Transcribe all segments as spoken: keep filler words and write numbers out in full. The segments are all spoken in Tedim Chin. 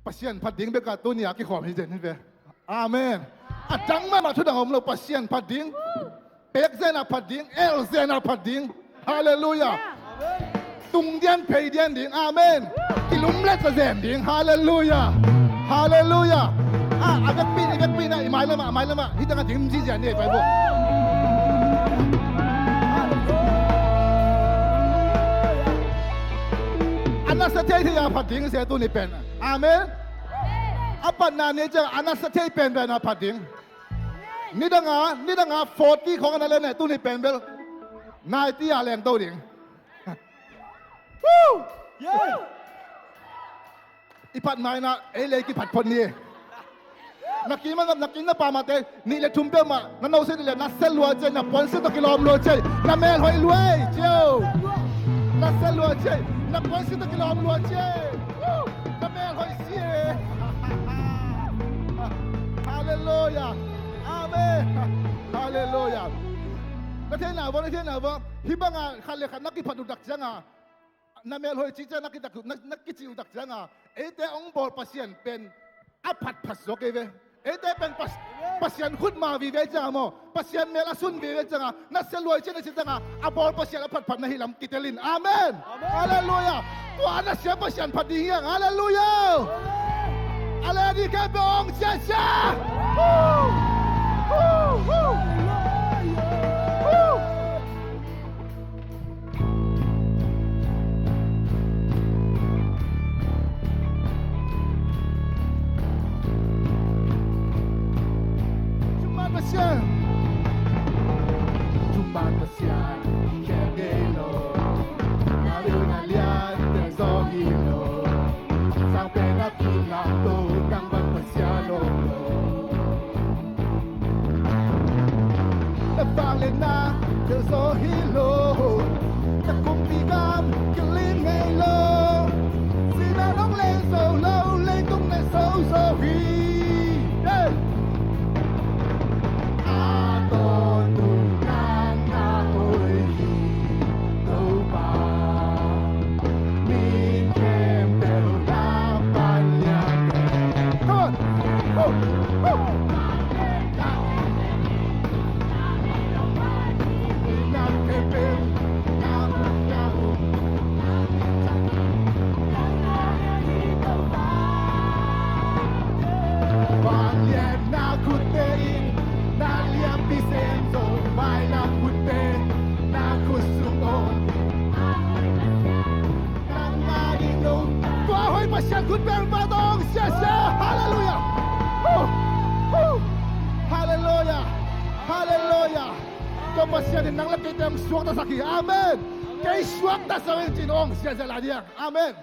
Pasian phat ding bek ah tuni-a kikhawm hi zen hi ve. Amen. A dang mahmah thu dang om lo, Pasian phat ding. Pek zen a phat ding, el zen a phat ding. Halleluiah. Tung dian phei dian ding. Amen. Kilumlet sa zen ding. Halleluiah. Halleluiah. A, a vekpi, i vekpi na, i mailam ah, a mailam ah. Hi dang a dim zizian ni, pai bo. A nasa thei thei a phat ding se tuni pen. Amen. A patna ni ciang a nasa thei pen pen a phat ding. Nidang a, nidang a forty khong a na leng ne, tuni pen bel ninety a leng to ding. Woo! Yeah! I phat mai na, ei lei kiphat phot ni. Na kim a, na kim na pam a te, nih le thum peuhmah, na no se le, na se lua cia, na puan se tawh kilawm lua cia, na mel hoih lua cia. Na se lua cia, na puan se tawh kilawm lua cia. Woo! Na mel hoih sia. Halleluiah. Amen. Halleluiah. Na theihna bang, na theihna bang. Hih bangah khat le khat na kiphat uh tak ciangah, na mel hoih cih ciang na kitak uh, na, na kicih uh tak ciangah, eite hong bawl Pasian pen a phatphat suak kei ve. Eite pen Pas-, Pasian khutma vive ciangah maw, Pasian mel a sun vive ciangah, na sia luai ciang na sia ciangah, a bawl Pasian a phatphat na hi lam kitel in. Amen. Amen. Halleluiah. Tua na sia Pasian phat ding hiang. Halleluiah. Amen. Ale di ke bong sia sia. Woo! Woo! Woo! Woo! Cumman Pasian. Cumman Pasian, khem ngei lo. Nga liu na lian, teng zaw hi lo. Sang pen a kin lam to, nang bang Pasian om lo. Na vangliatna tel zaw hi lo, na kumpi gam kilim ngei lo. Sihna nong lei zo lo, leitung na zo zo hi. Hey! A tawntung nang na hoih hi, Topa. Mi khempeuh na pan liate. Come on. Woo! Woo! Vangliatna khutte in na liampi sem zo, mailam khutte na khut sung om. Nangmah ding lo. Tua hoih Pasian khut beng pa tawh sia sia. Halleluiah. Huh. Huh. Halleluiah. Halleluiah. Tua Pasian in nang le keite hong suaktasak hi. Amen. Kei suaktasak in cin hong sia sia lai diang. Amen.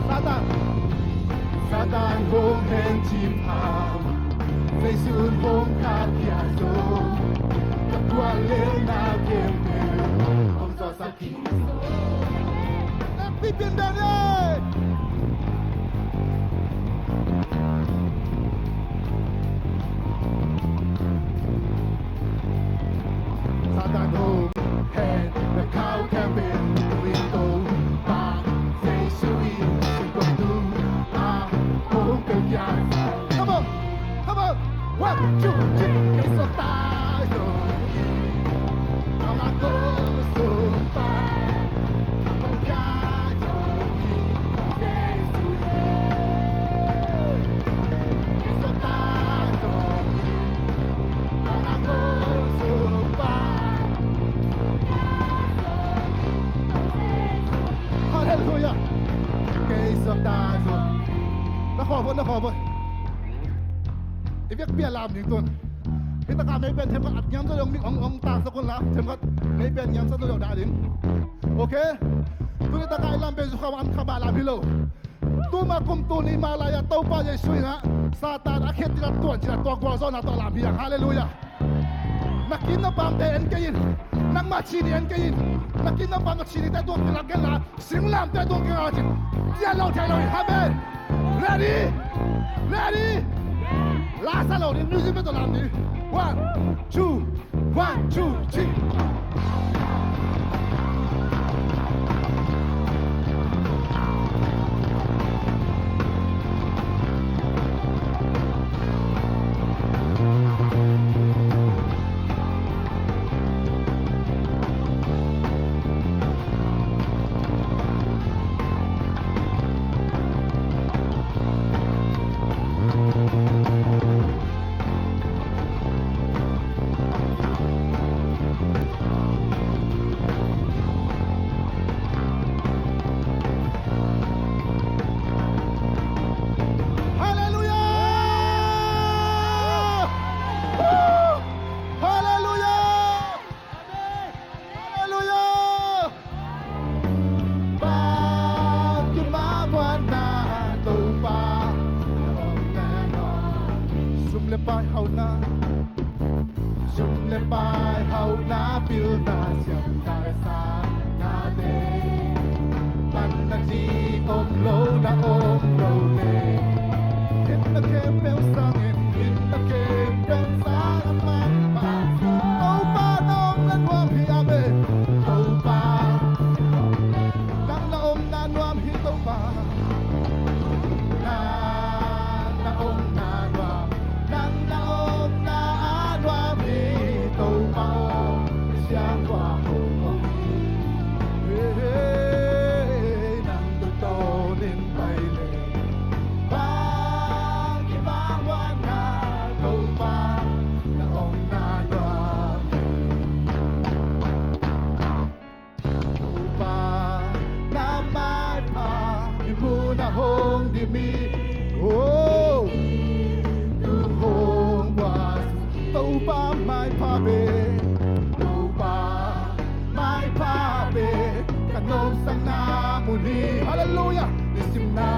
Satan. Satan hong hen cim phang, Jesu hong khat khia zo, ka tuan lelna khempeuh hong zawhsak hi. Happy Daniel! Satan hong hen, na khau khempeuh window pa, Jesu in sungkuan tu a hong peuh kian. Come on, come on, one, two, three. Kei suakta zo hi, ama ko sung pa. Halleluiah. Kei suakta zo. Na khawm un, na khawm un. I vekpi a lam ding tun. Hih takah mei pen themkhat at ngiam zo dong, mik ong ong tangsak un la. Themkhat mei pen ngiamsak zo dong dah ding. Ok. Tuni takah i lam pen zu kham an kham a lam hi lo. Tuma kum tuni mah lai-ah Topa Jesu in ah Satan a khet ding a tuan cih a tua gualzawhna tawh lam hi hang. Halleluiah. Na kin na pamte en kei in. Nangmah cih ni en kei in. Na kin na pam na cih nite tuang kilak gen la. Singlamte tuang kinga cin. Tian lo thei lo hi. Amen. Ready? Ready? Pasa lo ding, music bek tawh lam ding. One, two, one, two, three. Halleluya! Halleluya! Halleluya! Bang kimawhna Topa, sum le pai hauhna, sum le pai hauhna pilna siam taisa nate. Panna ci om lo na om lo le. Hinna khempeuh sangin, hinna khempeuh sangin man pa. Topa na omna nuam hi a be. Topa nang na omna nuam hi Topa. Nang na omna nuam. Nang na omna a nuam hi Topa aw, siangtho aw. Hey, hey, nang tawh tawnin pai le. Bang kimawhna Topa, na omna nuam. Topa na maipha, i mun a hong dim hi. Oh, tung hong bua. Topa maipha be, Topa maipha be, ka nopsakna mun hi. Halleluya. I simna,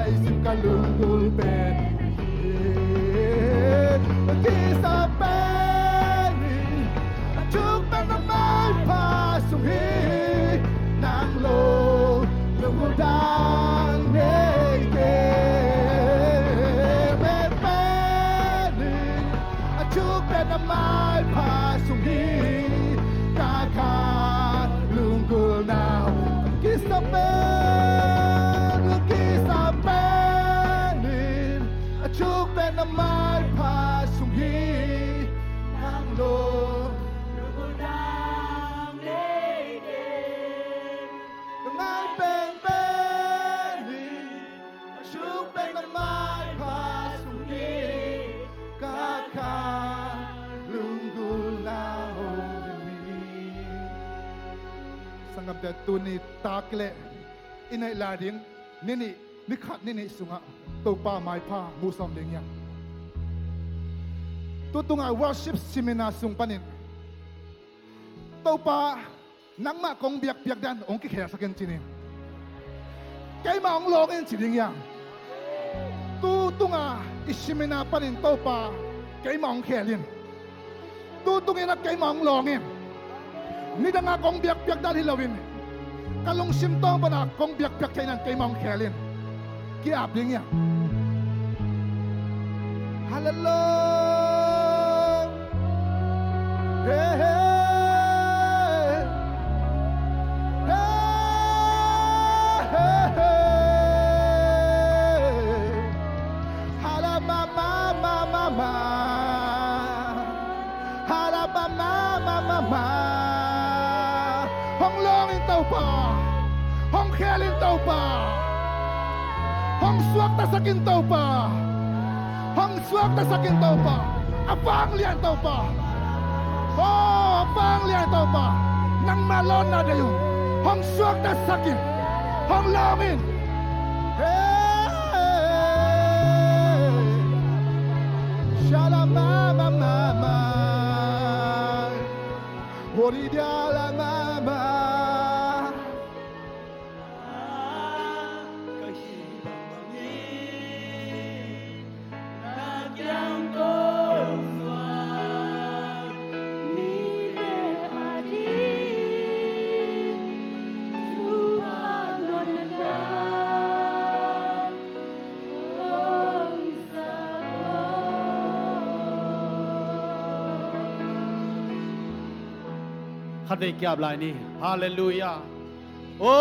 i sim ka lunggulh pen. Kisap pen hi. A thuk pen na maipha sung hi. Nang lo lunggulh dang nei kei. Pen pen hi. A thuk pen na maipha sung hi. Ka kha lunggulhna. Kisap pen, kisap pen hi. A thuk pen na maipha sung hi. Nang lo lunggulh dang nei kei. Ngai pen pen hi. A thuk pen na maipha sung hi. Ka kha lunggulhna hong hi. Sanggamte, tuni tak leh i neih lai ding ni nih, ni khat ni nih sungah Topa maipha muhsawm ding hi hang. Tutunga worship seminar sung panin Topa, nangmah kong biakpiak dan hong kikhelsak in ci ni. Keimah hong lawng in ci ding hi hang. Tutunga i seminar panin Topa, keimah hong khel in. Tutungin a keimah hong lawng in. Nidanga kong biakpiak dan hi loin, ka lungsim tawng pana kong biakpiak thei nan keimah hong khel in. Ki-ap ding hi hang. Halleluya. Hey, hey. Hey, hey, hey. Hala mama, mama, mama. Hala mama, mama, mama. Hong lawng in Topa. Hong khel in Topa. Hong suaktasak in Topa. Hong suaktasak in Topa. A vanglian Topa. Oh, a vanglian Topa. Nangmah lawnna deih uh. Hong suaktasak in. Hong lawng in. Hey. Shala mama mama. Hori dia la mama. Khat vei kiap lai ni. Halleluiah. O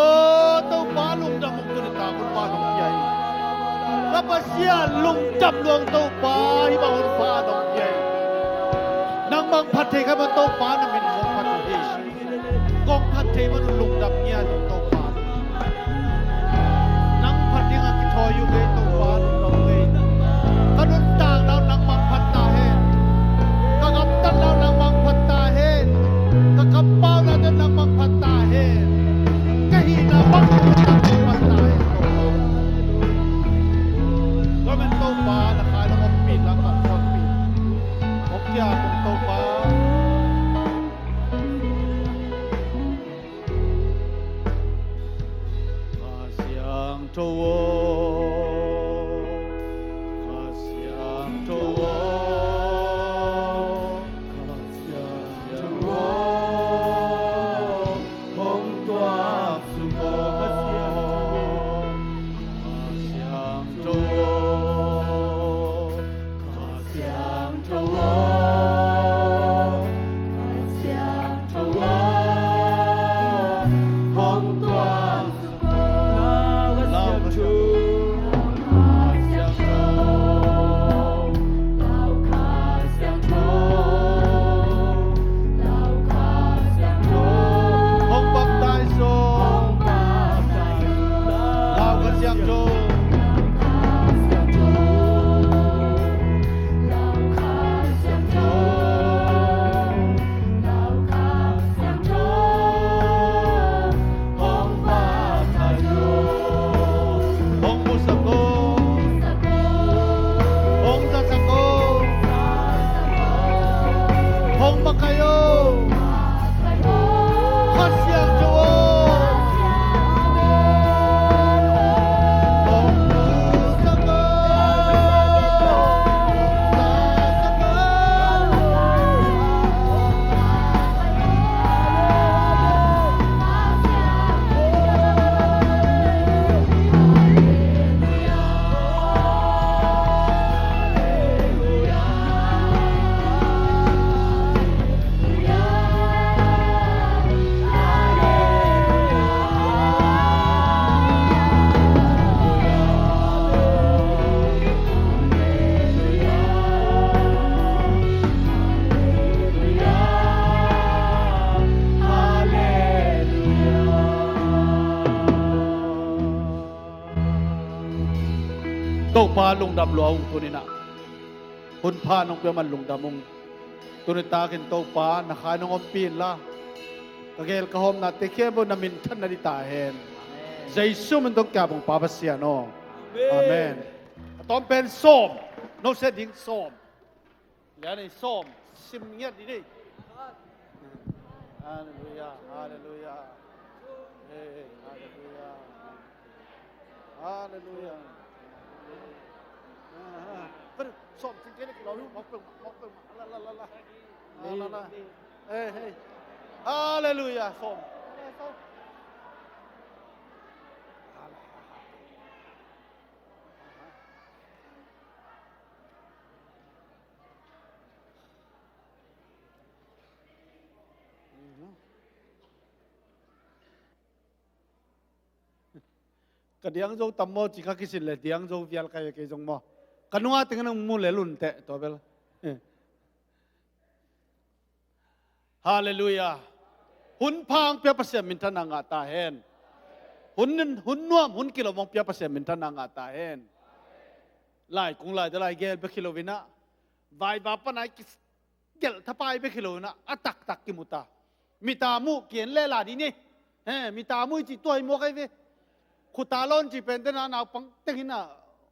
Topa, lungdam ung, tuni tak hun pha nong pia hi. Ka Pasian, lungdam lua ung Topa, hih bang hun pha nong pia hi. Nangmah phat thei kha mah Topa, na min kong phat uh hi. Kong phat thei man un lungdam ngiat ung Topa. Nang phat ding a kithawi uh kei Topa, lungdam kei. Ka nuntakna uh nangmah phat ta hen. Ka gamtatna uh nangmah phat ta hen. Ka kampauna uh nangmah phat ta hen. Ka hihna bang nangmah phat ta hen Topa. Tua man Topa, na kha nong ompih la ka khonpi. Hong kia kong Topa. Kha Siangtho aw, Kha Siangtho aw, Kha Siangtho aw, hong tuak suk aw. Kha Siangtho aw, Kha Siangtho aw, Kha Siangtho aw, hong tuak suk aw. Lau Kha Siangtho, Lau Kha Siangtho, Lau Kha Siangtho, hong baptize aw. Lau Kha Siangtho. Hong busak aw. Hong zasak aw. Hong makaih aw. Kha Siangtho aw. Hong busak aw. Topa lungdam lua ung tuninah. Hun pha nong pia man lungdam ung. Tuni takin Topa na kha nong ompih inla, ka gel ka hawmnate khempeuh na minthan nading ta hen. Jesu min tawh kiap ung Pa Pasian aw. Amen. A tawm pen sawm. No se ding sawm. Lian ei sawm sim ngiat dih ni. Halleluiah, halleluiah. Hey, halleluiah. Halleluiah. Sawm cing kei lek lo, mawk peuh, mawk peuh. La, la, la, la. La, la, la. Hey, hey. Halleluiah, sawm. Ka diang zo tam maw ci kha kisin le diang zo vial kai ve kei zong maw. Ka nunga teng nang mu le lun teh tua bel. Halleluiah. Hun pha hong pia Pasian minthanna ngah ta hen. Hun, hun nuam hun kilawm hong pia Pasian minthanna ngah ta hen. Lai kung lai da lai gel bek hi lo inah. Vaiva pana i kigelh thapai bek hi lo inah a taktak kimu ta. Mita muh kian le la dih ni. He, mita muh i cih tua hi mawk ai ve. Khuta lawn cih pen tena naupang teng inah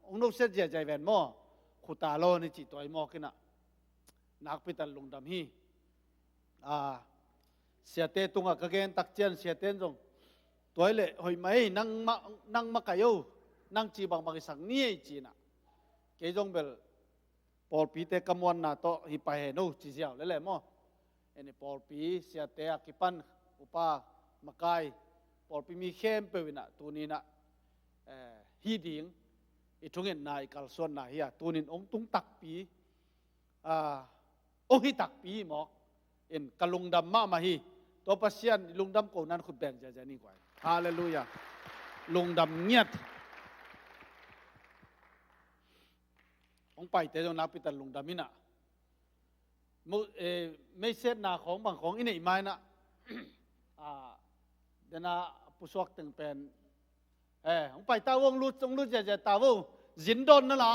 hong no siat ziazia i ven maw. Khuta lawn i cih tua hi mawk inah. Nakpi tak lungdam hi. A, siate tungah ka gen tak cian siate in zong tua hi leh hoih mah ei, nang mah, nang makaih o, nang cih bangbang i sak ni ei ci inah. Kei zong bel pawlpite ka muanna tawh hi pah hen o ci ziau lele maw. Eni pawlpi siate a kipan upa makai pawlpi mi khempeuh inah tuni inah, eh, hi ding i thungetna i kalsuanna hi a tunin hong tung takpi, ah, hong hi takpi hi mawk in ka lungdam mahmah hi. Tua Pasian lungdam ko nan khut beng ziazia ni guai. Halleluiah. Lungdam ngiat. Hong paite zong nakpi tak lungdam inah. Meisetna khawng bang khawng i neih ma inah. Dena pusuak teng pen hong pai ta vo, hong lut, hong lut ziazia ta vo. Zin dawn na la,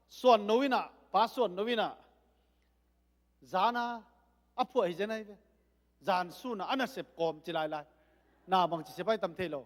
suan no inah, pa suan no inah. Zana a phuah hi zen ahi ve. Zan suna a nasep kawm ci lailai. Na bang ci sep ai tam thei lo.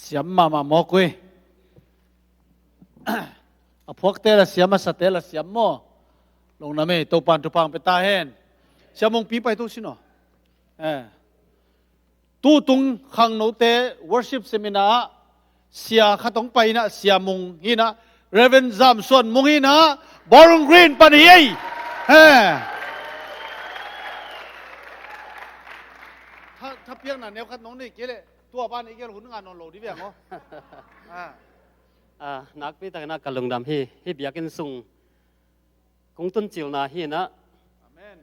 Siam mahmah mawk uh hi. A phuakte la siam, a sate la siam maw. Lungdam ei, Topan thupha pia ta hen. Siam Mungpi pai tu sin aw. Eh. Tutung khangnote worship seminar ah sia khat hong pai in ah, Sia Mung hi in ah, Reverend Zam Suan Mung hi in ah, Bowling Green pan hi ei. He. Tha, thapiakna neu khat nong nei kei leh tua ban i gel hun nga nawn lo di ve ang aw. Ah. Ah, nakpi takin ah ka lungdam hi, hih biakinn sung kong tuncilna hi in ah. Amen.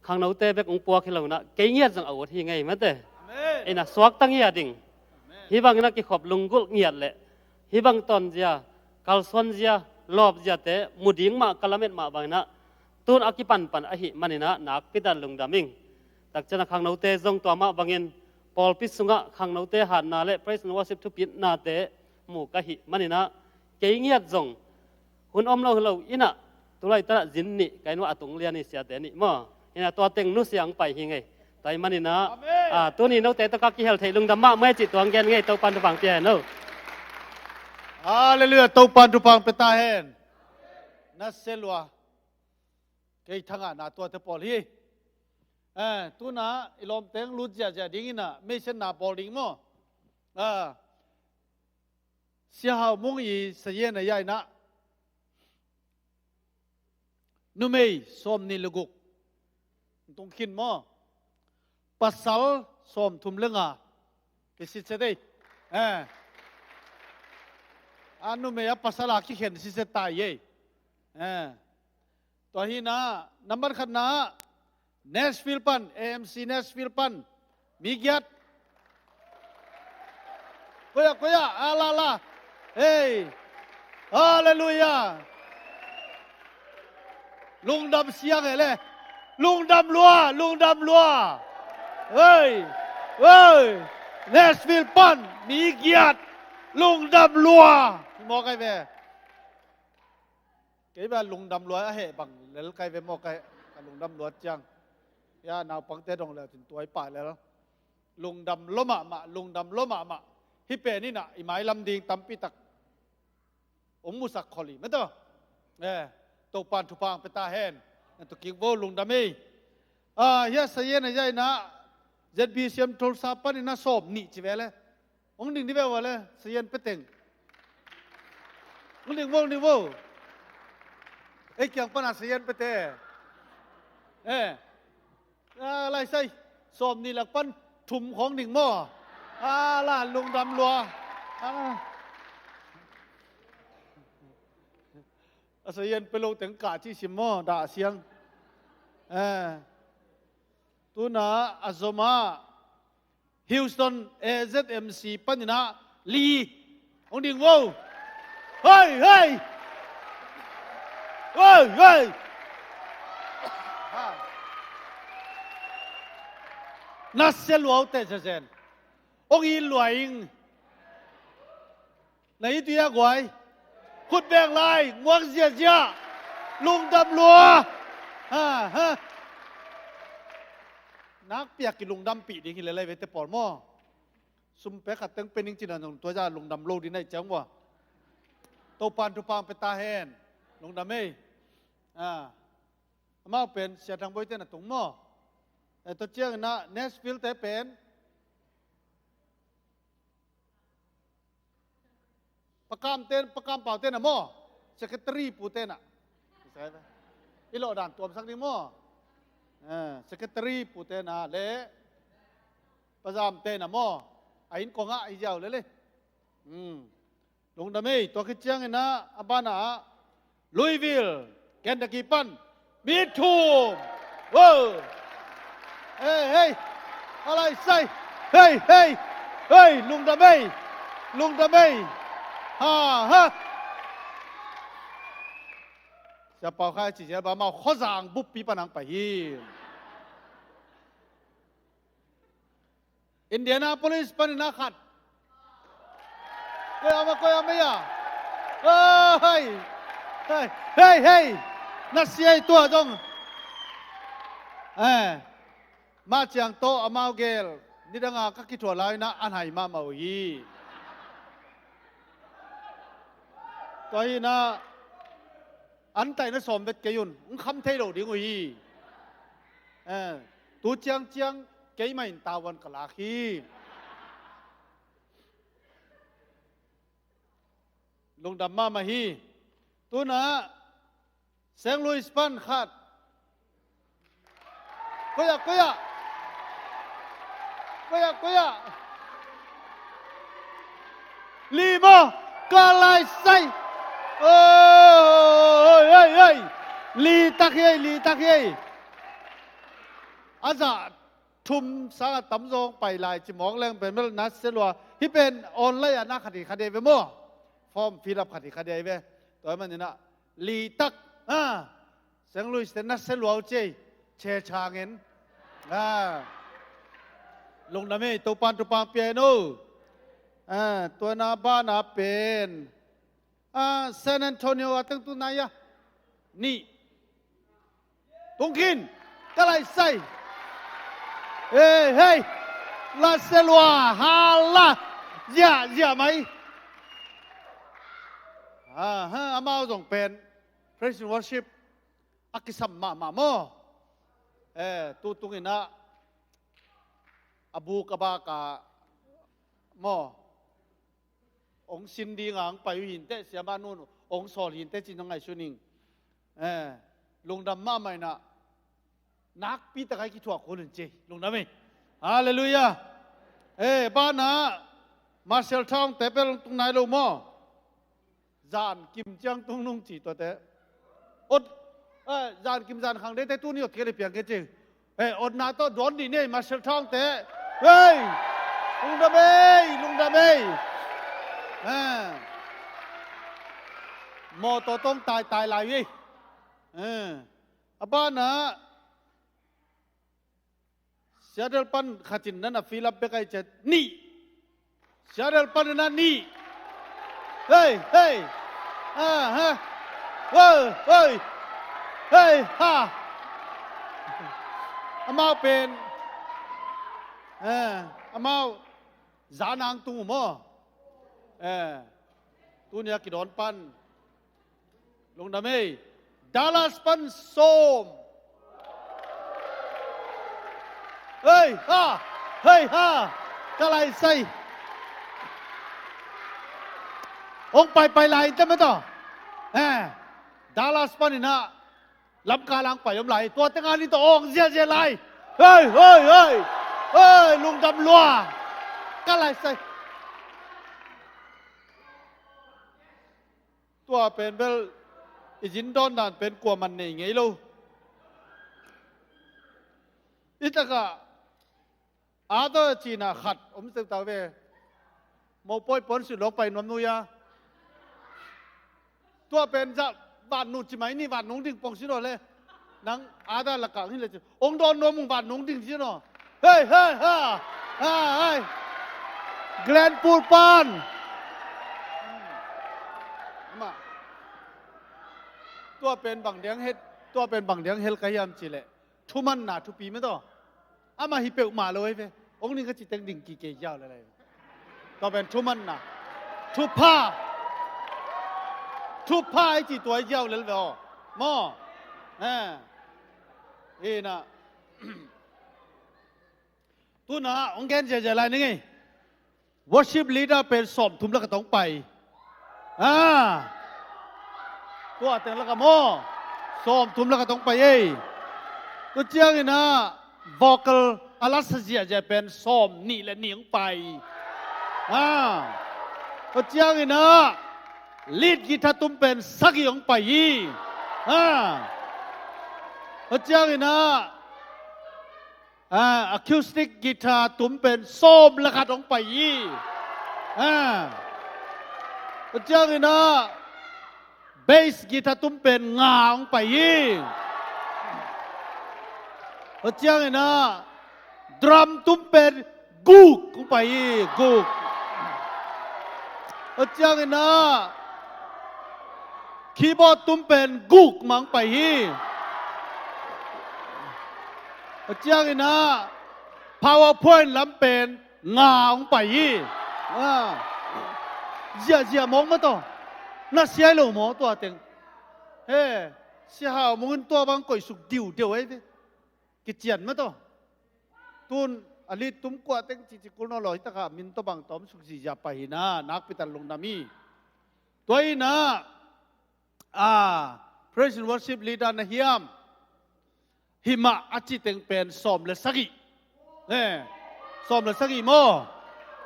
Khangnote bek hong puak hi lo in ah, kei ngiat zong a ut hi ngei mate. Amen. In ah suakta ngiat ding. Amen. Hih bangin ah kikhop lunggulh ngiat leh hih bang tawnzia, kalsuanzia, lawpziate mu ding mah ka lamet mah bangin ah, tun a kipanpan ahih manin ah nakpi takin lungdam ing. Takciang ah khangnote zong tua mah bangin pawlpi sungah khangnote hatna le praise and worship thupitnate mu ka hih manin ah, kei ngiat zong hun om lo hi lo in ah, tu laitak ah zin nih ka inn uah a tung lian hi, siate nih maw. In ah tua teng nusia hong pai hi ngei. Tua ahih manin ah, amen, ah, tuni note tawh ka kihel theih lungdam mahmah e cih tua hong gen ngei, Topan thupha pia hen aw. Halleluiah, Topan thupha pia ta hen. Na se lua. Kei thangahna tuate pawl hi. Eh, tuna i lawmte hong lut ziahziah ding in ah, meisenna bawl ding maw. Ah, Sia Hau Mung i sayen a yai in ah, numei sawmnih le guk tung khin maw. Pasal sawmthum le nga. Kei sitset ei. Eh. A numei a pasal a kikhen sitset ta ei. Eh. Tua hi in ah, nambat khatna, Nashville pan, A M C Nashville pan mi giat. Koiah, koiah, a la la. Hei. Halleluiah. Lungdam siang e le. Lungdam lua, lungdam lua. Hei. Hei. Nashville pan mi giat. Lungdam lua. Mawk ai ve. Kei bia lungdam lua a heh bang lel kai ve maw, kai ka lungdam lua ciang. Ya, naupangte dong leh cin tuai pah lel. Lungdam lua mahmah, lungdam lua mahmah. Hih pen in ah i mailam ding tampi tak hong musak khol hi mate. Eh, Topan thupha pia ta hen. Na tu kik vo, lungdam ei. Ah, hia sayen a yai in ah, Z B C M Tulsa pan in ah sawmnih ci ve le. Hong ding di ve ua le, sayen pia teng. Hong ding vo, hong ding vo. Ei kiang pan a sayen pia te. Eh. A lai sai. Sawmnih lak pan thum khawng ding maw. A la lungdam lua. A. A sayen pia lo teng kah ci sim maw, dah siang. Eh. Tuna a zom ah Houston A Z M C pan in ah li. Hong ding vo. Hei, hei. Hei, hei. Na sia lua uh teh zenzen. Hong it lua ing. Na it uh hia guai. Khut beng lai, nguak ziahziah. Lungdam lua. Ha, ha. Nakpi a kilungdampih ding hi lel ei ve te pawl maw. Sum pek khat teng pia ning cih na zong tua zah lungdam lo ding na hih ciang ua. Topan thupha pia ta hen. Lungdam ei. Ah. Amau pen Sia Thang Boite na tung maw. Eh, tua ciangin ah Nashville te pen Pa Kam ten, Pa Kam Pau ten a maw? Secretary pu ten a. I lawh dan tuamsak ding maw? Eh, Secretary pu ten a le Pa Zam ten a maw? A inn kong ah i ziau lele. Hmm. Lungdam ei, tua khit ciangin ah, a banah ah Louisville, Kentucky pan mi thum. Wow. Hei, hei. A lai sai. Hei, hei. Hei, lungdam ei. Lungdam ei. Ha, ha. Sia Pau Khai ci zel ba mau Khawzang buppi pan ang pai hi. Indianapolis panin a khat. Koi ama, koi ama ya. Hei. Hei, hei, hei. Na sia i tua zong. Eh. Ma ciang tawh amau gel. Nidanga ka kithuah lai na an hai mahmah uh hi. Tua hi na, an taina sawm vet kei un, hong kham thei lo ding uh hi. Eh, tu ciangciang keimah in tavuan ka lak hi. Lungdam mahmah hi. Tuna Saint Louis pan khat. Koiah, koiah. Koiah, koiah. Li maw, ka lai sai. Oi, oi, oi. Li tak hi, li tak hi. A zah thum sangah tamzaw pai lai ci mawk leng pen bel nasia lua. Hih pen online ah na khat hi khat hi ve maw. Form fill up khat hi khat hi ve. Tua hi maninah li tak. Ha. Saint Louis te nasia lua uh ci ei. Che cha ngen. Ha. Lungdam ei, Topan thupha pia in o. Ha. Tua na bana pen. Ah, San Antonio a teng tu nai a. Nih. Tung khin. Ka lai sai. Hei, hei. La selua. Hala. Zia, zia mai. Ah, ha, amau zong pen praise and worship a kisam mahmah maw. Eh, tu tungin ah a buk a bak ah maw. Ong sin ding a ong pai uh hinteh, siamah nun ong sawl hinteh ci-in ong ngaihsun ing. Eh, lungdam mahmah inah nakpi takai kithuah kul un ci ei. Lungdam ei. Halleluiah. Eh, banah Marshall Town te bel tung nai lo maw. Zan kim ciang tung nung ci tuate. Ot, eh, zan kim zan khang deite tuni ot kei le piang kei ci. Eh, otna tawh dawn dih ni ei, Marshall Town te. Hei! Lungdam ei, lungdam ei. Eh. Mawtaw tawh ong taitai lai uh ei. Eh. A banah Seattle pan khatin nana fill up bek ai ciat nih. Seattle pan nana nih. Hei, hei. Ah, ha. Hoi, hoi. Hei, ha. Amau pen. Eh, amau zan ang tung uh maw. Eh, tunia kidawn pan. Lungdam ei. Dallas pan sawm. Hei ha, hei ha. Ka lai sai. Ong paipai lai in teh mataw. Eh, Dallas pan inah lamkal ang pai om lai. Tua teng a ni tawh ong ziazia lai. Hei, hei, hei. Hei, lungdam lua. Ka lai sai. Tua pen bel i zin dawn dan pen kuaman nei ngei lo. I takah Arthur cina khat om seuta ve. Mopawi puan suih lawng pai nuam nuia. Tua pen zah vat nuh ci mai ni, vat nung ding pong si naw le. Nang ada lakah hi le ci. Ong dawn nuam ung vat nung ding ci naw. Hei, hei, ha. Ha, hei. Glenn Pool pan. Amah. Tua pen bang diang het, tua pen bang diang hel ka hiam ci leh. Thumanna thupi mataw. Amah hi peuhmah lo ei ve. Ong ning ka ci teng ding kikei ziau lel ei. Tua pen thumanna. Thupha. Thupha ei ci tua ei ziau lel ve aw. Maw. Eh. Inah. Tuna ong gen ziazia lai ning ei. Worship leader pen sawmthum lakah tawh ong pai. Ah. Tua teng lakah maw. Sawmthum lakah tawh ong pai ei. Tua cianginah vocal a lasa ziazia pen sawmnih le nih ong pai. Ah. Tua cianginah lead guitar tum pen sagih ong pai hi. Ah. Tua cianginah Ah, acoustic guitar tum pen sawm lakhat ong pai hi. Ah. Tua cianginah bass guitar tum pen nga ong pai hi. Tua cianginah drum tum pen guk ong pai hi, guk. Tua cianginah keyboard tum pen guk mah ong pai hi. Tua cianginah PowerPoint lam pen nga ong pai hi. Ah. Ziahziah mawk mataw. Na siai lo maw tua teng? He, Sia Hau Mung in tua bang koihsuk diudeu ahi ve. Kician mah tawh. Tun a lit tum kua teng cici kul nawn lo hi takah min tawh bang tawh om suk zihziah pah hi na, nakpi tak lungdam hi. Tua hi na, a, praise and worship leader na hiam? Himah a cih teng pen sawm le sagih. Eh, sawm le sagih maw?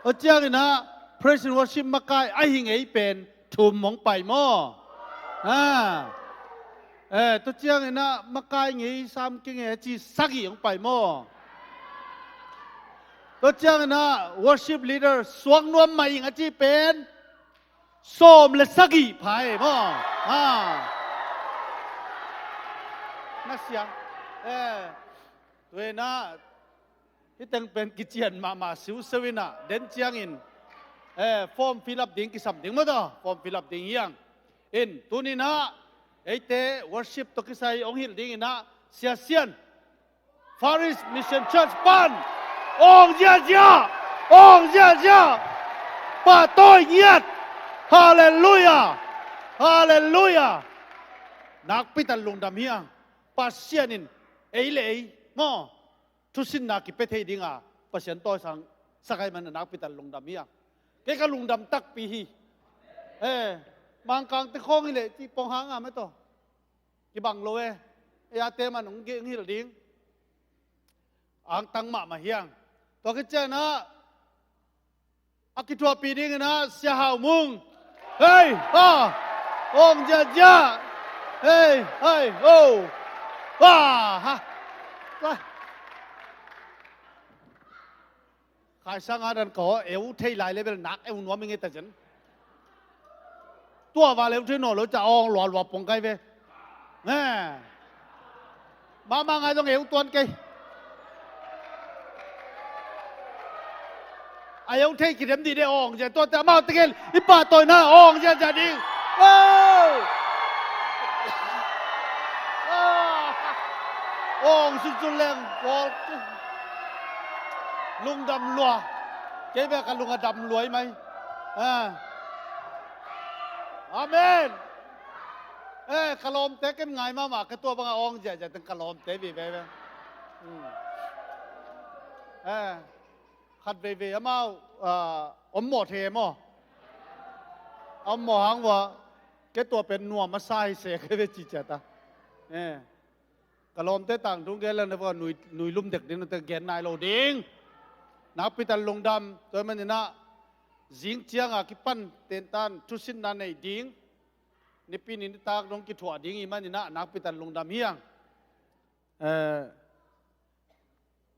Tua ciangin ah praise and worship makai a hi ngei pen thum hong pai maw? Ah. Eh, tua ciangin ah makai ngei sam kei ngei a ci sagih hong pai maw? Tua ciangin ah worship leader suak nuam mah ing a ci pen sawm le sagih pai maw? Ha. Na siang. Eh, tua hi na, hih teng pen kician mahmah siusiu hi na, den ciangin, eh, form fill up ding kisam ding maw tawh, form fill up ding hi hang. In, tuni na, eite worship tawh kisai hong hilh ding hi na, Sia Sian, Far East Mission Church pan, awng ziahziah, awng ziahziah, pahtawi ngiat. Halleluiah. Halleluiah. Nakpi tak lungdam hi hang. Pasian in ei le ei maw, thusinna kipia thei dinga Pasian tawisang sak ahih manin nakpi tak lungdam hi hang. Kei ka lungdam takpi hi. Eh, Mangkangte khawng hi leh cih pong hang a mah tawh kibang lo e. Ei a te man hong hilh ding. Angtang mahmah hi hang. Tua khit ciang ah a kithuahpih dingin ah Sia Hau Mung. Hei, ha. Awng ziahziah. Hei, hei, ho. Ha, ha. Khai sang a dan ka aw, eu thei lai le bel nak eu nuam i ngei ta zen. Tua va le eu thei nawn lo ca awng lualua pong kai ve. Mahmah ngai zong eu tuan kei. A eu thei kidem dih de awng zia tuate amau tegel i pahtawina awng ziahziah ding. Awng sungcun leng pawl lungdam lua. Kei bek ka lung a dam lua i mai. Amen. Eh, ka lawmte ken ngai mahmah ka tua banga awng ziahziah teng ka lawmte vive ve. Khat veivei amau ommawh thei e maw? Ommawh hang vua ke tua pen nuam a sa hi se ke ve ciciat a. Eh, ka lawmte tangtung gen lana vua nui, nui lum dek ding nate gen nai lo ding. Nakpi tak lungdam tua maninah zing cianga kipan tentan thusinna nei ding. Nipi ni nitak dong kithuah ding i maninah nakpi tak lungdam hiang. Eh,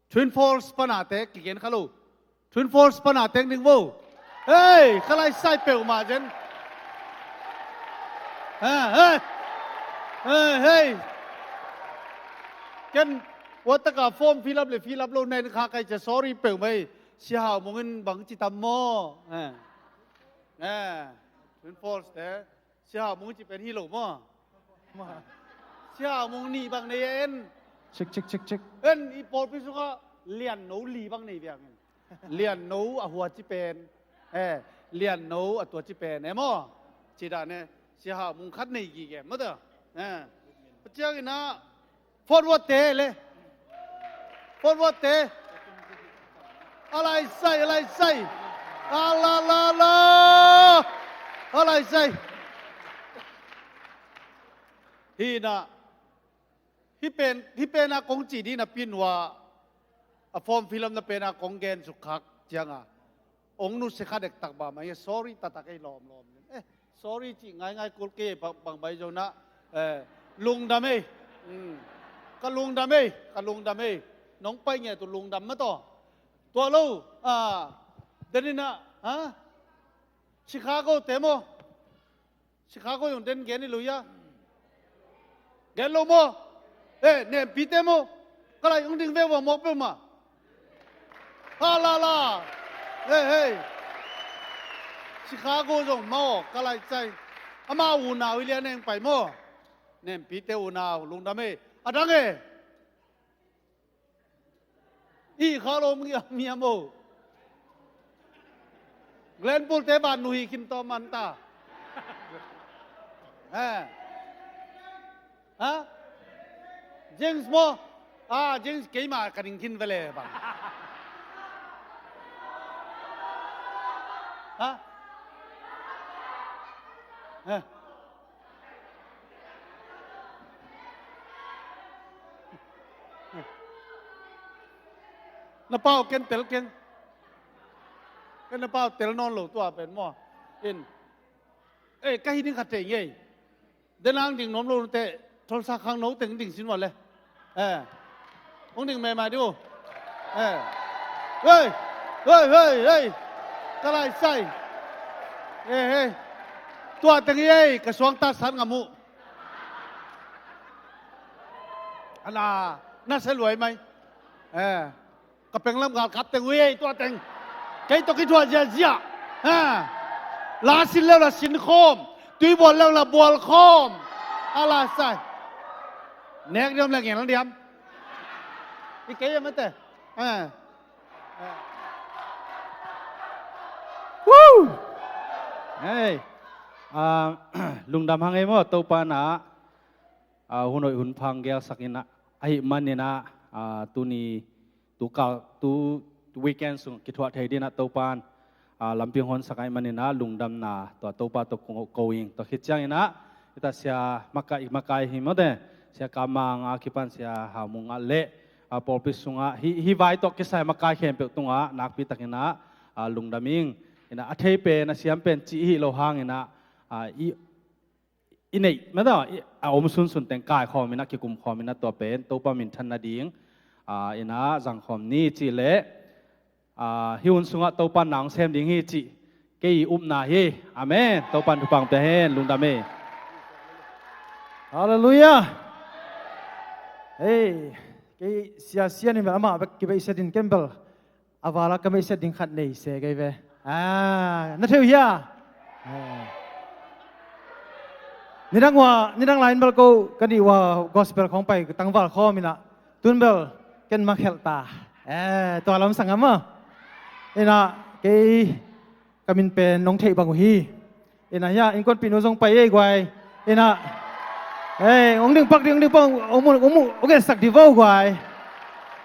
Twin Falls panate kigen kha lo. Twin Falls pana teng ding vo. Hei, ka lai sai peuhmah zen. Hei, hei. Hei, hei. Ken wataka form fill up le fill up lo nen kha kai cia sorry peuhmah hi. Sia Hau Mung in bang ci tam maw? Hei. Hei. Twin Falls te. Sia Hau Mung ci pen hi lo maw? Sia Hau Mung nih bang nei a en. Cik, cik, cik, cik. En i pawlpi sungah lian no li bang nei biang en. Lian no a hua ci pen. Eh, lian no a tua ci pen e maw? Ci dan e. Sia Hau Mung khat nei gige maw ta. Eh. Paciang inah Forward te le. Forward te. A lai sai, a lai sai. A la la la. A lai sai. Hi na. Hi pen, hi pen a kong ci di na pin wa. A form fill up na pen a kong gen suk khak cianga. Ong nu se kha dek tak ba mai sorry tatak ei lawm lawm. Eh, sorry cih ngaingai kul kei bang, bang bai zo na, eh, lungdam ei. Mm. Ka lungdam ei, ka lungdam ei. Nong pai nge tu lungdam ma taw. Tua lo, ah, denina, ha? Chicago te maw? Chicago zong den gen i lo ia. Gen lo maw? Eh, nempi te maw? Ka lai ong ding ve ua mawk peuhmah. Ha la la. Hei, hei. Chicago zong maw, ka lai cai. Ama unau i lian eng pai maw? Nempite unau, lungdam e. A dang e. I kha lo mi a, mi a maw. Glenpool te ban nu hi kim tawh man ta. Ha? Ha? James maw? Ah, James keima ka ding khin vele bang. Ha? Ha? Na pau ken tel ken. Ken na pau tel nawn lo tua pen maw. In. Eh, ka hi ding khat thei ngei. Denang ding nuam lo nute, tholsa khang no teng ding sin vale. Eh. Ong ding mema diu. Eh. Hei. Hei, hei, hei. Ka lai sai. Eh, hei. Tua teng ei, ka suang ta san ngam uh. Ala, na se luai mai. Eh. Ka penglam galkap teng uh ei, tua teng. Kei tawh kithuah ziazia. Ha. La sin leu la sin khawm. Tui bual leu la bual khawm. A la sai. Nek diam le ngen diam. I kei a mate. Ha. Woo! Hey. Ah, lungdam hang ei maw, Topa na. Ah, hun hoih hun phang gelsak in ah, ahih manin ah, ah, tuni, tu kal, tu weekend sung kithuah thei dingin ah Topan, ah, lampi hong honsak ahih manin ah, lungdamna tua Topa tawh ko, ko ing. Tua khit ciangin ah, hita sia makai, makai hi mawte, sia Kamang a kipan sia Haumung ah le, ah, pawlpi sungah, hi, hi vai tawh kisai makai khempeuh tungah, nakpi takin ah, ah, lungdam ing. Ina, a thei pen, a siam pen, cih hi lo hangin ah, ah, i i neih mah dah, i, a om sunsun teng kaikhawm in ah, kikumkhawm in ah, tua pen Topa minthan nading, ah, in ah zangkhawm ni cih leh, ah, hih hun sungah Topa na hong sem ding hi cih kei i upna hi. Amen. Topa in thupha pia hen, lungdam hi. Halleluiah. Hei, kei sia sia ni mel amah bek kibeisa din kembel. A vala ka meihset ding khat nei se kei ve. Ah, na theu hia? Ah. Nidang ua, nidang lai in bel ko, ka nih ua gospel khong pai tangval khawm in ah, tun bel ken mak helh ta. Eh, tua lam sang ama. In ah, kei ka min pen nong theih bang uh hi. Ina hia, innkuanpihnu zong pai ei guai. Ina, eh, hong ding pak ding, hong ding pak, hong mu, hong mu, hong etsak dih vo guai.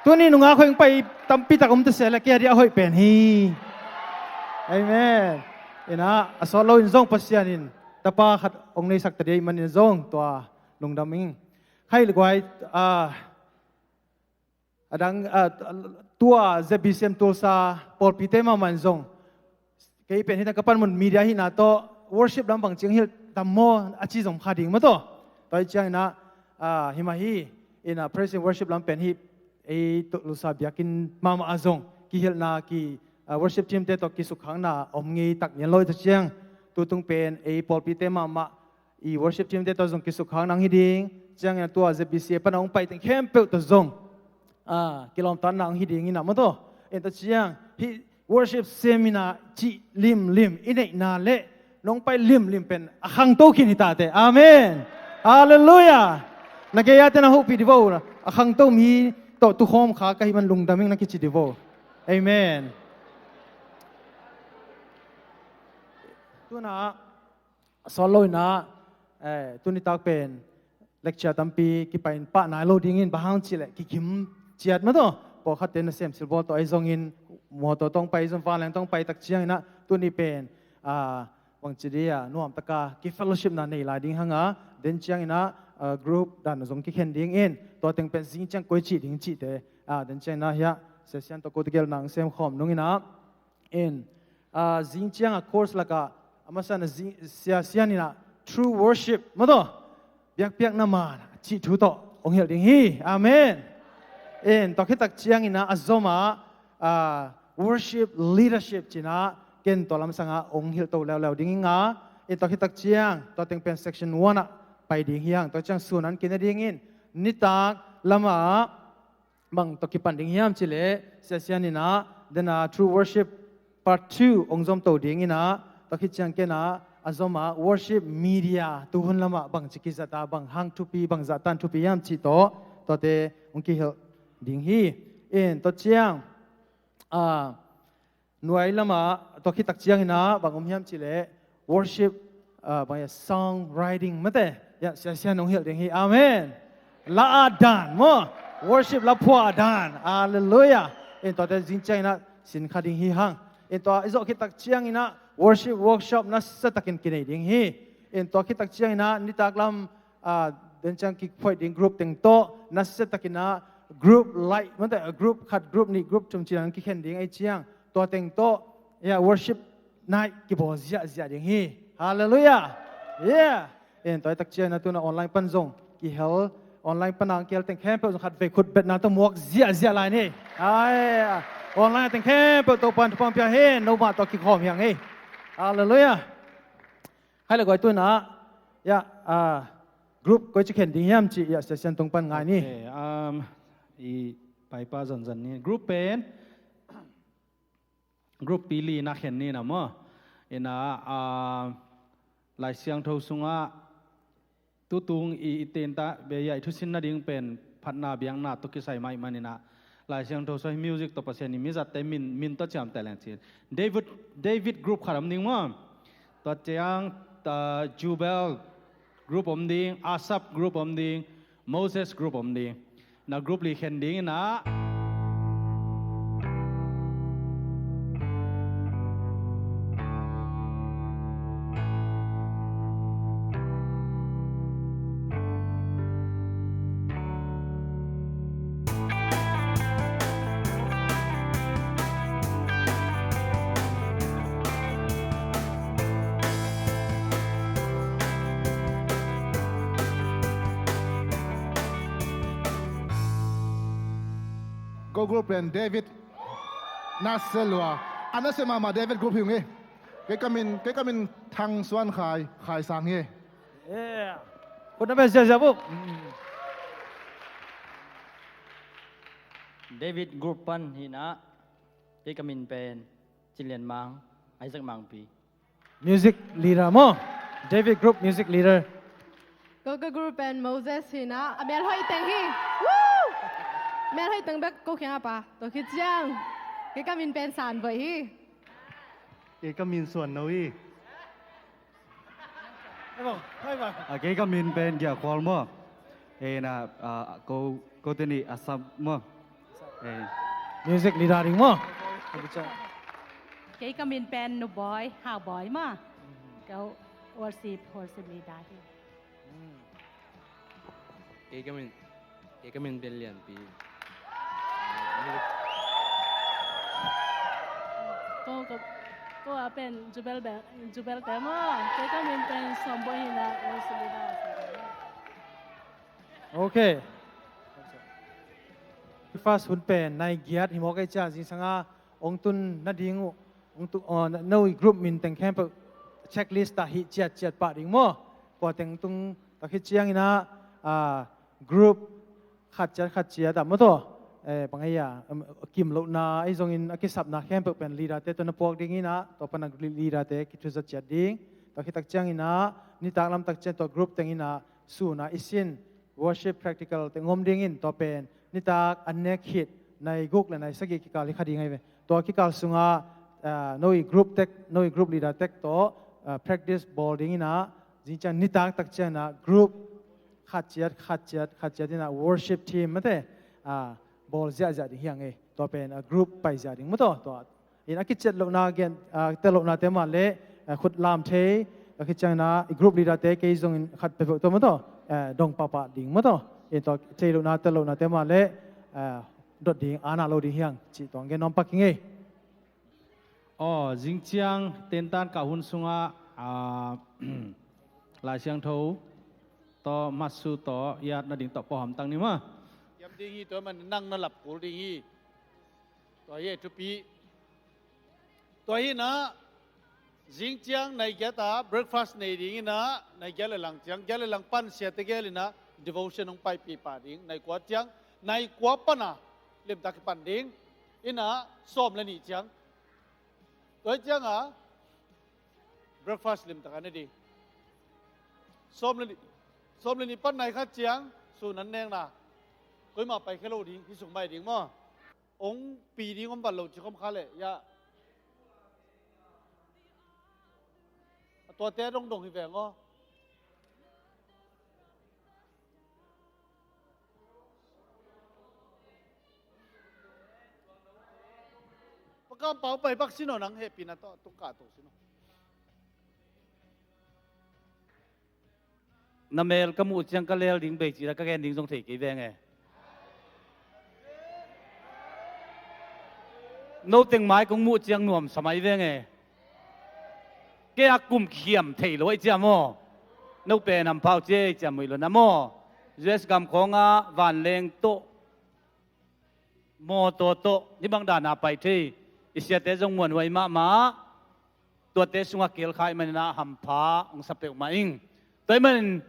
Tuni nungak hoih hong pai tampi tak om ta se leh kei a dih a hoih pen hi. Amen. Ina, a sawt lo in zong Pasian in tapa khat hong neisak ta dih ahih manin zong tua lungdam ing. Khai leh guai, ah, a dang, ah, tua Z B C M Tulsa pawlpite mahmah in zong kei pen hita ka panmun media hihna tawh worship lam bang ciang hilh tam maw a ci zong kha ding maw tawh. Tua hi ciangin ah, ah, hi mah hi, in ah praise and worship lam pen hi, ei Tulsa biakinn mahmah ah zong kihilhna ki, ah, worship team te tawh kisukkhakna om ngei tak nian lo hi ta ciang, tutung pen ei pawlpite mahmah i worship team te tawh zong kisukkhak nang hi ding. Ciangin a tua Z B C A pan a hong pai teng khempeuh tawh zong, ah, kilawmtatna hong hi ding in ah maw tawh. En ta ciang, hih worship seminar cih limlim i neihna leh nong pai limlim pen a khangto khin hi ta teh. Amen. Halleluiah. Na gei-a te na hopih dih vo. A khangto mi tawh tukhawm kha ka hih man lungdam ing na kici dih vo. Amen. Tuna sawt lo in ah, eh, tuni tak pen lecture tampi kipai in pah nai lo dingin, bang hang cih leh kikim ciat maw tawh. Pawlkhatte nasem silbawl tawh ahi zongin, mawtaw tawh hong pai zong, vanleng tawh hong pai tak ciangin ah, tuni pen, ah, bangci dih a nuam taka ki fellowship na nei lai ding hang a, den ciangin ah, ah, group dan zong kikhen dingin, tua teng pen zing ciang koi cih ding cihte, ah, den ciangin ah hiah session tawh kote gelna hong sem khawm nungin ah, in, ah, zing ciang a course lakah a masa in ah zing, sia, sia in ah true worship maw tawh, biakpiakna man cih thu tawh hong hilh ding hi. Amen. In, tua khit tak ciangin ah a zom ah, ah, worship leadership ci-in ah ken tua lam sang ah hong hilh to leuleu ding ing a, in, tua khit tak ciang tua teng pen section one ah pai ding hi hang. Tua ciang sun an kina dingin nitak lam ah bang tawh kipan ding hiam cih leh, sia, sia in ah, den a true worship part two hong zom to dingin ah, tua khit ciang ken ah, a zom ah worship media tuhun lam ah bangci kizat a, bang hang thupi, bang zahtan thupi hiam cih tawh, tuate hong kihilh ding hi. In, tua ciang, ah, nuai lam ah, tua khit tak ciangin ah bang om hiam cih leh, worship, ah, bang ya, song writing mate, ya, Sia Sian hong hilh ding hi. Amen. La a dan maw, worship la phua a dan. Halleluiah. In tuate zing ciangin ah sin kha ding hi hang. In tua i zawh khit tak ciangin ah worship workshop nasiatakin kinei ding hi. In tua khit tak ciangin ah nitak lam, ah, den ciang kiphoih ding group teng tawh nasiatakin ah group life mate, group khat, group nih, group thum ci-in kikhen ding ahih ciang tua teng tawh, ya, worship night kibawl ziahziah ding hi. Halleluiah. Yeah. In tua i tak ciangin ah tu-in ah online pan zong kihel, online pan a kihel teng khempeuh zong khatvei khut betna tawh muak ziahziah lai ni. Ai, online teng khempeuh Topa'n thupha pia hi, no mah tawh kikhawm hi hang hi. Halleluiah. Khai le guai, tu-in ah, ya, ah, group koi ci khen ding hiam cih, ya, Sia Sian tung pan ngai ni. Okay, um, i paipa zanzan ni. Group pen group pi li-in ah khen ni na maw. In ah, ah, Lai Siangtho sungah tutung i, i tenta, bia, i thusin nading pen phatna biakna tawh kisai mah ahih manin ah Lai Siangtho sungah music tawh Pasian in mi zatte min, min tawh ciamteh leng ci-in, David, David group khat om ding maw. Tua ciang, ah, Jubel group om ding, Asaph group om ding, Moses group om ding. Na group li khen ding in ah. Ko group pen David. Nasia lua. A nasia mahmah David group hi ung hi. Kei ka min, kei ka min Thang Suan Khai, Khai Sang hi. Yeah. Khut na beh ziahziah uh. David group pan hi in ah, kei ka min pen Cin Lian Mang, Isaac Mangpi. Music leader maw. David group music leader. Ko ka group pen Moses hi in ah, a mel hoih teng hi. Woo! Mel hoih teng bek ko kiangah pha. Tua khit ciang kei ka min pen San Voi hi. Kei ka min Suan No hi. Hai bang, hai bang. Ah, kei ka min pen Gia Khual maw. Eh, na, ah, ko, ko teni Assam maw. Eh. Music leader ding maw. Kei ka min pen Nu Bawi, Hau Bawi maw. Ko worship, worship leader hi. Kei ka min, kei ka min pen Lianpi. Ko, ko, ko a pen Jubel Bel, Jubel Bel maw. Kei ka min pen Sawm Bawi hi in ah, worship leader. Okay. First hun pen nai giat hi mawk ei cia, zingsang a ong tun nading uh, ong tu, uh, no i group min teng khempeuh checklist ah hih ciatciat pah ding maw. Kua teng tung tak hi ciangin ah, ah, group khat ciat khat ciat ah maw taw. Eh, bang ei a, um, kim lohna ei zongin a kisapna khempeuh pen leader te tawh na puak ding in ah, tua pan a leader te kithuzat ciat ding. Tua khit tak ciangin ah, nitak lam tak ciang tua group teng in ah, sun a i sin worship practical teng om ding in, tua pen nitak an nek khit nai guk le nai sagih kikal hi kha ding ahi ve. Tua kikal sungah, ah, no i group tek, no i group leader tek tawh, ah, practice bawl ding in ah, zing ciang nitak tak ciang ah group khat ciat, khat ciat, khat ciat in ah worship team mate, ah, bawl ziahziah ding hi hang e. Tua pen, ah, group pai ziah ding maw taw, tua in a kiciat lohna gen, ah, tel lohna te mah le, ah, khut lam thei, a kiciang in ah i group leader te kei zongin khat peuhpeuh tua maw taw, ah, dong pahpah ding maw taw. In tua thei lohna, tel lohna te mah le, ah, dot ding, ana lo ding hi hang cih tua gen nuam pak hi ing e. Aw, zing ciang tentan kah hun sungah, ah, Lai Siangtho tawh, matsu tawh, iat nading tawh pawh hamtang ni maw. Hiam ding hi, tua man nang na lap kul ding hi. Tua hi e thupi. Tua hi in ah, zing ciang nai giat ah breakfast nei ding in ah, nai giat le lang ciang, giat le lang pan siate gel in ah, devotion hong paipih pah ding, nai kua ciang, nai kua pan a limtak kipan ding, in ah, sawm le nih ciang. Tua hi ciang a, breakfast limtak a ne ding. Sawm le nih, sawm le nih pan nai khat ciang, sun an nekna. Koimah pai khe lo ding, hih sung mai ding maw. Ong pi ding om vat lo ci khawm kha leh, ya. A Tuate dongdong hi veng aw. Pakam pau pai bak sin aw, nang hehpihna tawh tungkah to sin aw. Na mel ka muh ciang ka lel ding bei ci la, ka gen ding zong thei kei veng e. No teng mai kong muh ciang nuamsa mai veng e. Kei a kum khiam thei lo ahi ciam aw. No pen hampha uh ci ei ciam muih lo na maw. U S gam khawngah vanleng tawh, mawtaw tawh, hih bang dana pai thei, i siate zong muanhuai mahmah, tuate sungah kelkhai maninah hampha hong sa peuhmah ing. Tua hih manin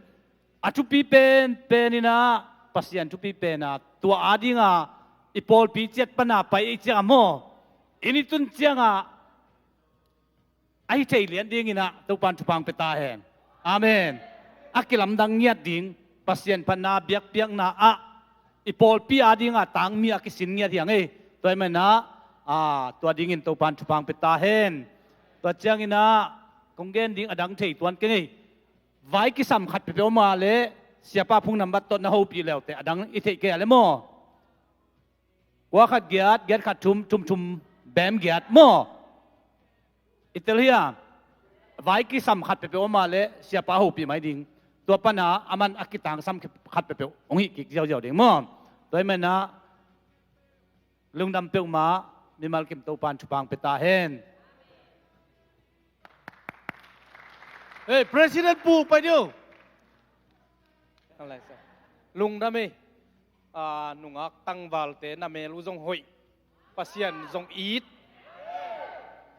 a thupi penpen inah, Pasian thupi pena tua adinga i pawlpi ciat pana pai ei ciangah maw, i ni tun ciangah ahi thei lian dinginah Topan thupha hong pia ta hen. Amen. A kilamdang ngiat ding, Pasian phatna biakpiakna ah i pawlpi adinga tangmi a kisin ngiat hiang ei. Tua hih manah, a, tua dingin Topan thupha hong pia ta hen. Tua cianginah kong gen ding a dang thei tuan keng ei. Vai kisam khat peuhpeuh om a leh, siapa phung nambat tawh na hopih leute a dang i theih kei a le maw. Kua khat giat, giat khat thum, thum thum bem giat maw. I tel hia, vai kisam khat peuhpeuh om a leh siapa hopih mai ding. Tua pana aman a kitangsam khat peuhpeuh hong hih kik ziauziau ding maw. Tua hih manah lungdam peuhmah, mimal kim Topan thupha hong pia ta hen. Hei, President pu pai dih. Lungdam ei. A, nungak tangvalte na mel uh zong hoih, Pasian zong it.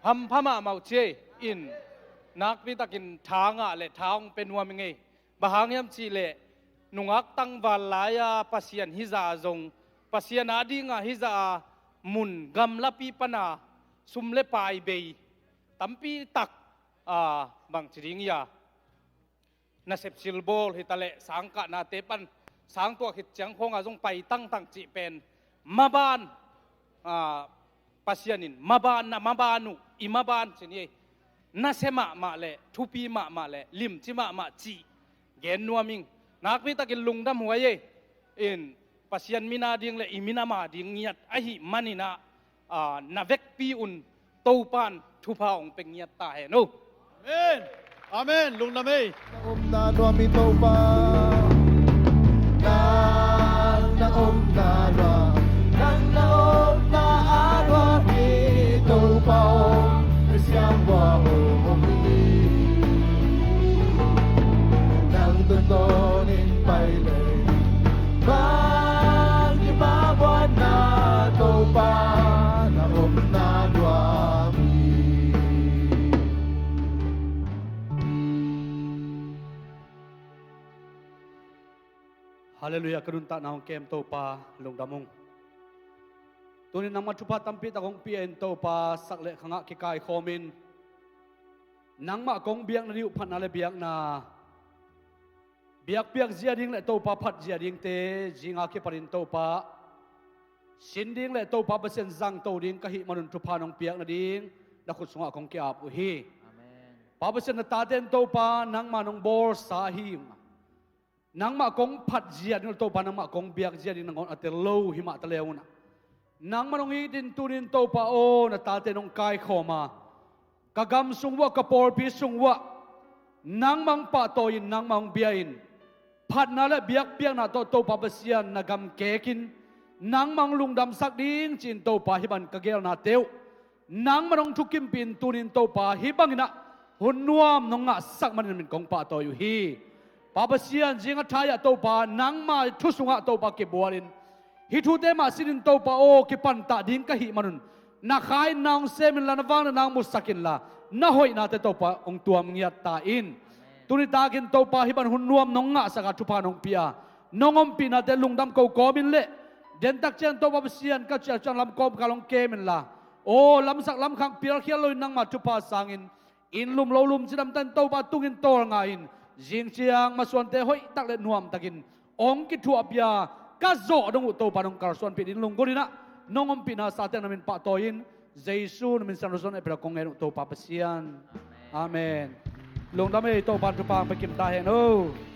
Hampha mahmah uh ci ei. In, nakpitakin tha ngah le tha hong pia nuam ing ei. Bang hang hiam cihleh nungak tangval lai-a Pasian hizah a zong, Pasian adinga hizah a mun gamlapi pana sum le pai bei tampitak, a, bangci ding hia, nasep silbawl hitaleh sangkahnate pan sangtuah khit ciang khawnga zong pai tangtang cih pen maban, a, Pasian in maban, na maban uh, i maban ci ni ei. Nasia mahmah le thupi mahmah le limci mahmah cih gen nuam ing. Nakpitakin lungdam huai ei. In, Pasian min ading le i min ama ding ngiat ahih maninah, a, na vekpi un Topan thupha hong pia ngiat ta hen uh. Amen. Amen. Lungdam ei. Na omna nuam hi Topa. Nang na omna nuam, nang na omna a nuam hi Topa aw. Siangvua hong om hi. Nang tungtawnin pai lei, bang kimah buatna Topa na omna nuam hi. Halleluiah, ka nuntakna hong kem Topa, lungdam ung. Tunin nangmah thupha tampitak hong pia in Topa, sak le khangah kikaikhawmin nangmah kong biak nading uh phatna le biakna, biakpiak zia ding le Topa phat zia dingte zinga kipanin Topa sin ding le Topa Pasian zangto ding ka hih manun thupha nong piak nading na khut sungah kong ki-ap uh hi. Amen. Pa Pasian, na tate in Topa nangma nong bawlsa ahi uh a, nangmah kong phat zia ding uh le Topa nangmah kong biak zia ding nangawn a tel lo hi mah ta le un a, nangmah nong itin tunin Topa aw, na tate nong kaikhawm a, ka gam sung uah, ka pawlpi sung uah nangmah hong pahtawi in, nangmah hong bia in, phatna le biakpiakna tawh Topa Pasian na gam kekin nangmah hong lungdamsak ding ci-in Topa hih bang ka gelnate uh nangmah nong thukimpih in tunin Topa hih bangin ah hun nuam nong ngahsak manin na min kong pahtawi uh hi. Pa Pasian, zing a thai-ah Topa nangma thu sungah Topa kibualin hih thute mah sinin Topa aw, kipantah ding ka hih manun na kha in na hong sem inla, na vangliatna hong musak inla, na hoihnate Topa hong tuam ngiat ta in. Tuni takin Topa hih bang hun nuam nong ngahsak a, thupha nong pia, nong ompihnate lungdam ko kawmin le dentak ciang Topa Pasian ka ciah ciang lam kawmkal hong kem inla, aw, lamsak lamkhang pialkhial loin nangma thupha sangin inn lum lo lum cidamtakin Topa tungin tawlnga in, zing ciang masuante hoihtak le nuamtakin hong kithuahpih a, ka zawh dong uh Topa nong kalsuanpih ding lunggulh in ah, nong ompihna sa teng na min pahtawi in, Jesu na min siangtho suang a epela kong ngen uh Topa Pasian. Amen. Amen. Lungdam ei, Topa'n thupha hong pia kim ta hen aw.